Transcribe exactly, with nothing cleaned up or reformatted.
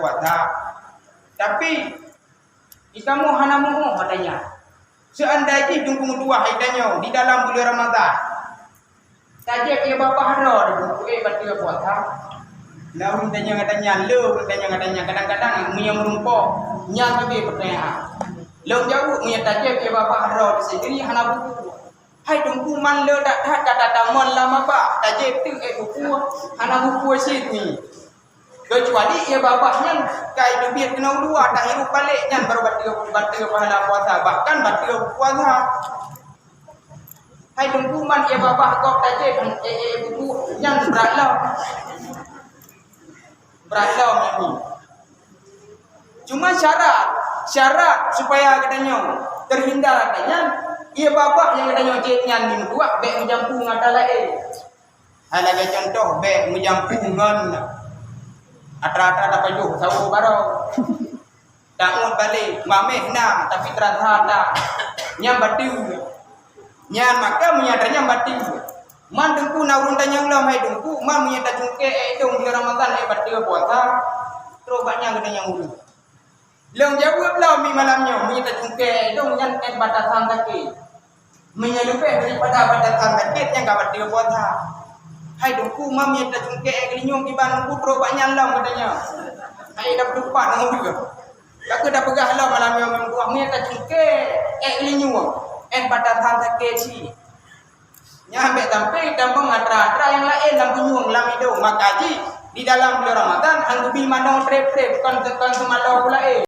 puasa. Tapi, di kamoe hana muoh katanya. Seandai jih Teungku meutuah hai tanyoe di dalam buleuen Ramadhan, tajép ie babah droe di buku, eh, bateue puasa. Nah, ureueng tanyong-tanyong, le ureueng tanyong-tanyong, kadang-kadang meunyoe meurumpok, nyan leubeh peutanyaan. Lôn jaweueb, meunyoe tajép ie babah droe di sendiri hana buku. Hai Teungku, man le that-that ka tatamong lam babah, tajép teuk, eh, buku, hana buku cit nyoe. Keucuali ie babah nyan ka iteubiet keunoe u luwa, tahirup balek, nyan barô bateue, bateue pahala puasa, bahkan bateue puasa. Hai Teungku, man ie babah gob tajép, eh, eh, buku, nyan brat lom. Brat lom nyan. Cuma syarat, syarat supaya geutanyoe teuhindar dari nyan, ie babah nyang geutanyoe jép nyan meutuah, bèk meujampu ngon atra laén. Hai lagèe cuntoh, bèk meujampu ngon atra-atra tapajoh sawoe barô. Taôt balek, mamèh na, tapi teurasa that. Nyan bateue. Nyan maka meunyo atra nyan bateue. Man Teungku na ureueng tanyong lom, hai Teungku, man meunyo tacungkèe èk idông buleuen Ramadhan, èk bateue puasa, trôk bak nyan geutanyoe ureueng. Lôn jaweueb lom di malam nyoe, meunyo tacungkèe èk idông nyan èk batasan sakét. Meunyo leubeh daripada batasan sakét, nyan ka bateue puasa. Hai Teungku, man meunyo tacungkèe èk geulinyueng kiban Teungku, trôk bak nyan lom geutanyoe. Hai, dak peutupat ngon ureueng. Ka keuh tapeugah lom malam nyoe ngon Teungku, meunyo tacungkèe èk geulinyueng, èk batasan sakét cit. Nyan bèk sampé tamong atra-atra nyang laén lam geulinyueng, lam idông. Maka jih di dalam buleuen Ramadhan han geubi manoe trép-trép, kon, kon seumalô laén.